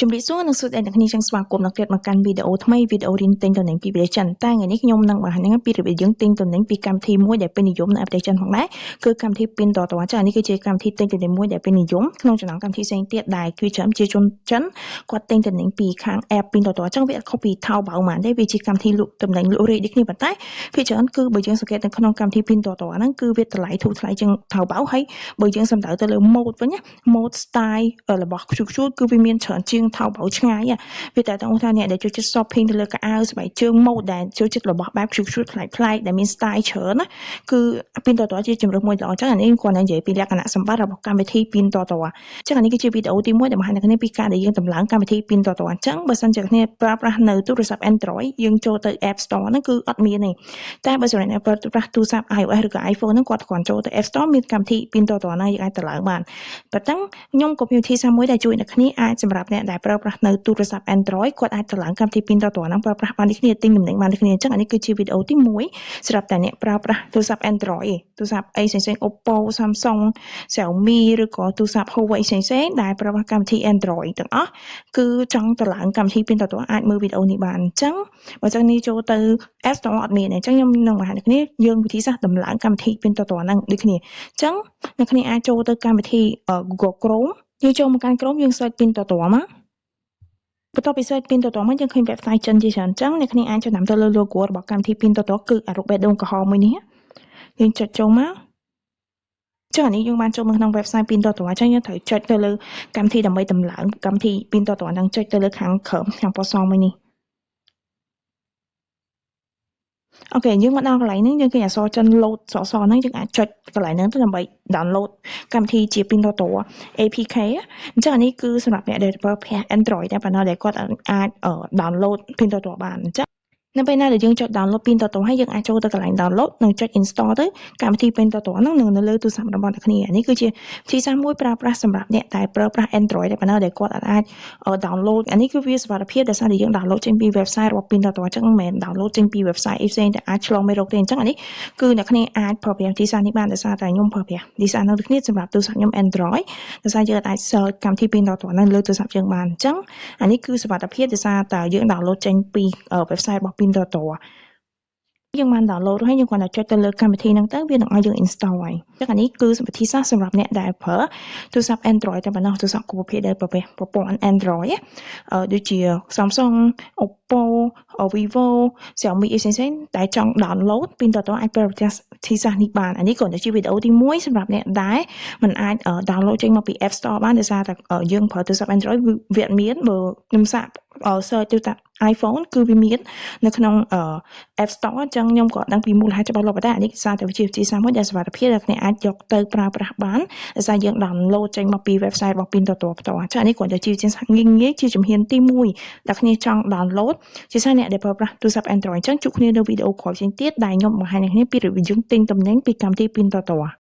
ជំរាបសួរនិងសួស្តីអ្នកគ្នាចង់ស្វាគមន៍ដល់ទៀតមកកាន់វីដេអូថ្មីវីដេអូរៀនទិញទំនិញពីប្រទេសចិនតែថ្ងៃនេះខ្ញុំនឹងបង្ហាញពីរបៀបយើងទិញទំនិញពីកម្មវិធីមួយដែលពេញនិយមនៅប្រទេសចិនផងដែរគឺកម្មវិធី Pinduoduo ចានេះគឺជាកម្មវិធីទិញទំនិញមួយដែលពេញនិយមក្នុងចំណោមកម្មវិធីផ្សេងទៀតដែលគឺច្រើនជាជនចិនគាត់ទិញទំនិញពីខាង app Pinduoduo ចឹងវាអត់ខុសពី Taobao ហ្មងទេវាជាកម្មវិធីលក់ទំនិញលក់រាយដូចគ្នាប៉ុន្តែភាគច្រើនគឺបើយើងសង្កេតនៅក្នុងកម្មវិធី Pinduoduo ហ្នឹងគឺវាតម្លៃធូរថ្លៃជាង Taobao ហើយបើយើងសំដៅទៅលើ mode វិញណា mode style របស់ខ្ជូខ្ជូគឺវាមានច្រើនជាង Taobao ឆ្ងាយវាតែតងថាអ្នកដែលចូលចិត្ត shopping ទៅលើកៅអៅស្បែកជើង mode ដែលចូលចិត្តរបស់បែបខ្ជូខ្ជូប្លែកប្លែកដែលមាន style ច្រើនណាគឺ Pinduoduo ជាជម្រើសមួយល្អអញ្ចឹងអានេះគាត់នឹងនិយាយពីលក្ខណៈសម្បត្តិរបស់កម្មវិធី Pinduoduo អញ្ចឹងអានេះគឺជាវីដេអូទី1ដែលបង្ហាញអ្នកគ្នាពីការដែលយើងតម្លើងកម្មវិធី Pinduoduo អញ្ចឹងបើសិនជាគ្នាប្រើប្រាស់នៅទូរស័ព្ទ Android យើងចូលទៅ App Store ហ្នឹងគឺអត់មានទេតែបើសម្រាប់អ្នកប្រើប្រាស់ទូរស័ព្ទ iOS ឬក៏ iPhone ហ្នឹងគាត់គ្រាន់ចូលទៅ App Store មានកម្មវិធី Pinduoduo ហ្នឹងយើងអាចតម្លើងបានប៉ុន្តែខ្ញុំក៏មានវិធីសាស្ត្រមួយដែលជួយអ្នកគ្នាអាចសម្រាប់អ្នកដែលប្រើប្រាស់នៅទូរស័ព្ទ Android គាត់អាចតម្លើងកម្មវិធី Pinduoduo ហ្នឹងប្រើប្រាស់បានដូចគ្នាទិញទំនិញបានដូចគ្នាអញ្ចឹងអានេះគឺជាវីដេអូទី1សម្រាប់តែអ្នកប្រើប្រាស់ទូរស័ព្ទ Android ឯងទូរស័ព្ទអីផ្សេងៗ Oppo, Samsung, Xiaomi ឬក៏ទូរស័ព្ទ Huawei ផ្សេងៗដែលប្រើប្រាស់កម្មវិធី Android ទាំងអស់គឺចង់តម្លើងកម្មវិធី Pinduoduo អាចមើលវីដេអូនេះបានអញ្ចឹងបើចឹងនេះចូលទៅ App Store អត់មានទេអញ្ចឹងខ្ញុំនឹងបង្ហាញអ្នកគ្នាយើងវិធីសាស្ត្រតម្លើងកម្មវិធី Pinduoduo ហ្នឹងដូចគ្នាអញ្ចឹងអ្នកគ្នាអាចចូលទៅកម្មវិធី Google Chrome យើងចូលមកកាន់ Chrome យើង search Pinduoduo មកបន្ទាប់ពី search Pinduoduo មកយើងឃើញ website ចិនជាច្រើនអញ្ចឹងអ្នកគ្នាអាចចំណាំទៅលើ logo របស់កម្មវិធី Pinduoduo គឺអារូបបេះដូងក្រហមមួយនេះយើងចុចចូលមកចុះអានេះយើងបានចូលមកក្នុង website Pinduoduo អញ្ចឹងយើងត្រូវចុចទៅលើកម្មវិធីដើម្បីតម្លើងកម្មវិធី Pinduoduo ហ្នឹងចុចទៅលើខាងក្រោមខាងពណ៌សមួយនេះOK យើងមកដល់កន្លែងហ្នឹងយើងឃើញអក្សរចិន load សសហ្នឹងយើងអាចចុចកន្លែងហ្នឹងទៅដើម្បី download កម្មវិធីជា Pinduoduo APK អញ្ចឹងអានេះគឺសម្រាប់អ្នកដែលប្រើប្រាស់ Android តែប៉ុណ្ណោះដែលគាត់អាច download Pinduoduo បានអញ្ចឹងនៅពេលណាដែលយើងចុច download Pinduoduo ហើយយើងអាចចូលទៅកន្លែង download និងចុច install ទៅកម្មវិធី Pinduoduo ហ្នឹងនឹងនៅលើទូរស័ព្ទរបស់អ្នកគ្នានេះគឺជាវិធីសាស្ត្រមួយប្រើប្រាស់សម្រាប់អ្នកដែលប្រើប្រាស់ Android តែប៉ុណ្ណោះដែលគាត់អាច download អានេះគឺវាសុវត្ថិភាពដោយសារតែយើង download ចេញពី website របស់ Pinduoduo អញ្ចឹងមិនមែន download ចេញពី website អីផ្សេងដែលអាចឆ្លងមេរោគទេអញ្ចឹងអានេះគឺអ្នកគ្នាអាចប្រើប្រាស់វិធីសាស្ត្រនេះបានដោយសារតែខ្ញុំប្រើប្រាស់វិធីសាស្ត្រនោះដូចគ្នាសម្រាប់ទូរស័ព្ទខ្ញុំ Android ដោយសារយើងអាច search កម្មវិធី Pinduoduo នៅលើទូរស័ព្ទយើងបានអញ្ចឹងអានេះគឺសុវត្ថិភាពដោយសារតែយើង download ចេញពី website របស់ Pinduoduo យើងបាន download ហើយយើងគ្រាន់តែចុចទៅលើកម្មវិធីហ្នឹងទៅវានឹងឲ្យយើង install ហើយអញ្ចឹងអានេះគឺវិធីសាស្ត្រសម្រាប់អ្នកដែលប្រើទូរស័ព្ទ Android តែប៉ុណ្ណោះទូរស័ព្ទគ្រប់ប្រភេទដែលប្រព័ន្ធ Android ដូចជា Samsung, Oppo, Vivo, Xiaomi អីផ្សេងៗដែលចង់ download Pinduoduo អាចប្រើវិធីសាស្ត្រនេះបានអានេះគ្រាន់តែជាវីដេអូទី1សម្រាប់អ្នកដែលមិនអាច download ចេញមកពី App Store បានដោយសារតែយើងប្រើទូរស័ព្ទ Android វាអត់មានបើខ្ញុំសាក search ទូរស័ព្ទ iPhone គឺវាមាននៅក្នុង App Store អញ្ចឹងខ្ញុំក៏អត់ដឹងពីមូលហេតុច្បាស់លាស់ប៉ុន្តែអានេះសារតែជាវិធីសាស្ត្រមួយដែលសុវត្ថិភាពដែលអ្នកអាចយកទៅប្រើប្រាស់បានដោយសារយើង download ចេញមកពី website របស់ Pinduoduo ផ្ទាល់អញ្ចឹងអានេះគ្រាន់តែជាវិធីសាស្ត្រងាយងាយជាជំហានទី1ដែលគ្នាចង់ download ជាពិសេសអ្នកដែលប្រើប្រាស់ទូរស័ព្ទ Android អញ្ចឹងជួបគ្នានៅវីដេអូក្រោយផ្សេងទៀតដែលខ្ញុំបង្ហាញអ្នកគ្នាពីរបៀបយើងទិញទំនិញពីកម្មវិធី Pinduoduo។